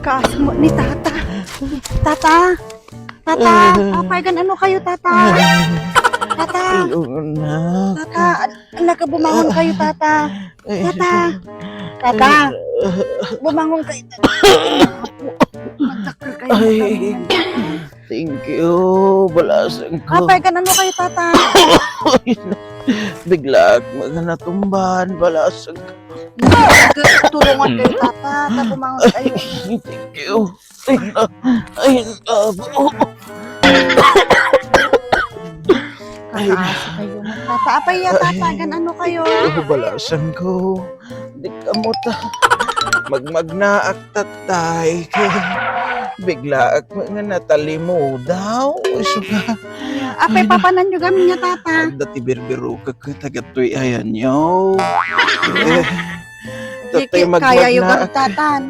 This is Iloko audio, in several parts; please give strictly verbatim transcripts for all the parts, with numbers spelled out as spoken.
Kaasmo ni Tata. Tata! Tata! Ah. Apay, gan-ano kayo, Tata? Tata! Tulungan na. Tata! An-, anak, bumangon kayo, Tata! Tata! Tata! Bumangon kayo, Tata! Magdakkel kayo, Ay. Thank you, balasang ko. Apay, gan-ano kayo, Tata? Bigla ak nga natumban, balasang ko. Tulungan kayo, Tata. Tapos mangon kayo. Thank you. Ay, ay, abo. Kakaasa kayo na, Tata. Apay ya, Tata, gan-ano kayo? Oh, balasang ko. Di ka mo ta. Magmagnaak tatay. Bigla ak nga natalimudaw. Isu nga. Apay, papanan yo gamin ya, Tata? Adda ti birbirokak ket taga toy ayan yo. Eh, Di tatay, ki-, kaya yo magmagna. Garud, Tatan.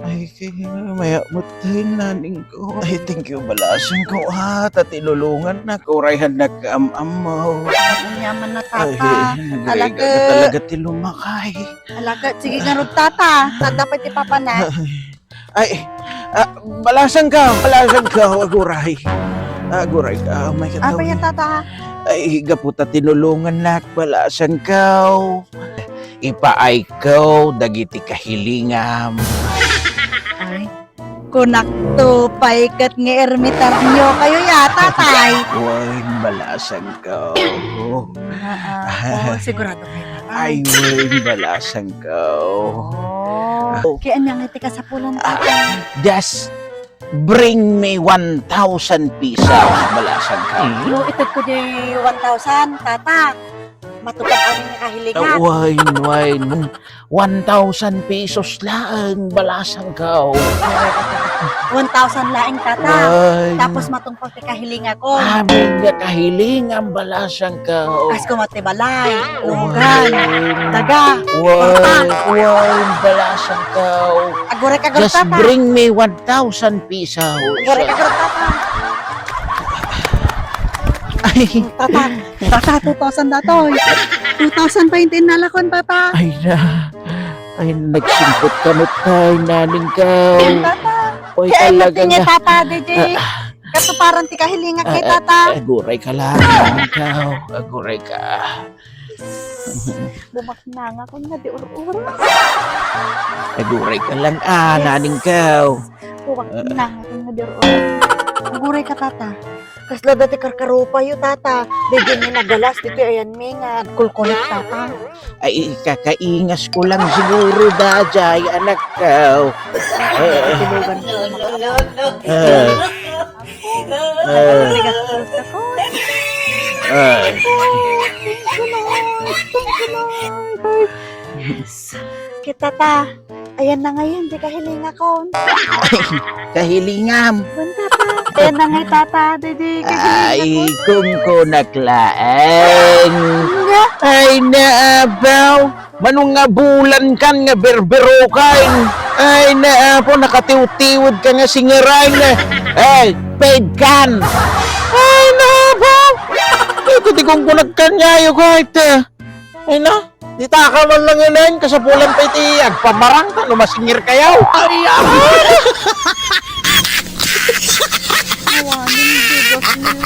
Ay, kaya maya mo tayo naning ko. Ay, thank you, balasang ko, ha. Tatilulungan na ko. Rayhan na kaam-amaw. Ang yaman na, Tata. Ay, nagayga talaga ti lumakay. Alaga, sige garud, Tata. Tanda pa ti papa na. Ay, ah, balasang ka, balasang ka, aguray. Aguray ka, may kataw. Apay ya, Tata? Ay, gapu ta tinulungan nak, balasang ka. Ipaay ko dagiti kahilingam. Ay, kunak to, pay ket nga ermitaryo kayo ya, Tatay. Wen, balasang ka. Ah, oh, sigurado kayo, Tatay. Ay, wen, balasang ka. Oh. Kaya anya nga ti kasapulan, Tatay? Just bring me one thousand pesos, balasang ka. No, ited ko di one thousand, Tata. Matupad amin nga kahilingan. Ah, wen, wen. One thousand pesos laeng, balasang ka. One thousand laeng, Tata. Wen. Tapos matungpal ti kahilingan ko. Amin nga kahilingan, balasang ka. Kas ko mati balay, lumogan, daga, kwarta. Wen, wen, balasang ka. Aguray ka, Tata. Just bring me one thousand pesos. Aguray ka, Tata. Ay. Tata, Tata, two thousand datoy. Two thousand pa yung tinalakon, Tata. Ay na. Ay, nagsimpot ka mo tayo, naning ka. Tata. Oy, kaya talaga nga, Tata, D J. Ah, ah. Katuparan ti kahilingan kay Tata. Ah, ah, aguray ka lang, naning ka. Aguray ka. Bumaknang ako nga di ur-ur. Aguray ka lang, ah, naning ka. Bumaknang ako nga di ur-ur. Aguray ka, Tata. Kasla dati karkarupa yo, Tata. Dagiti nagalas ditoy ayan mi nga kulkulit, Tata. Ay, kakaingas ko lang siguro daydiay, anak ko. Tulugan ko. Ah. Ah. Ay. Kita ta. Ayan na ngayon, di kahilinga kon. Kahilingam. Banta pa. Ayan na nga, Tata, didi, kahilinga kon. Ay, kung kunak laeng. Nga? Ay, naabaw. Mano nga bulan kan nga berberokan. Ay, naabaw, nakatiwtiwid ka nga singiran. Ay, paid kan. Ay, naabaw. Ay, kuti kung kunak kan nga, ayo, kahit, eh. Ay na, di ta ka man lang yun, eh. Kasapulan pa iti agpamarang ta, no masingir kayaw. Ay, ah! Awanin, Dios mio.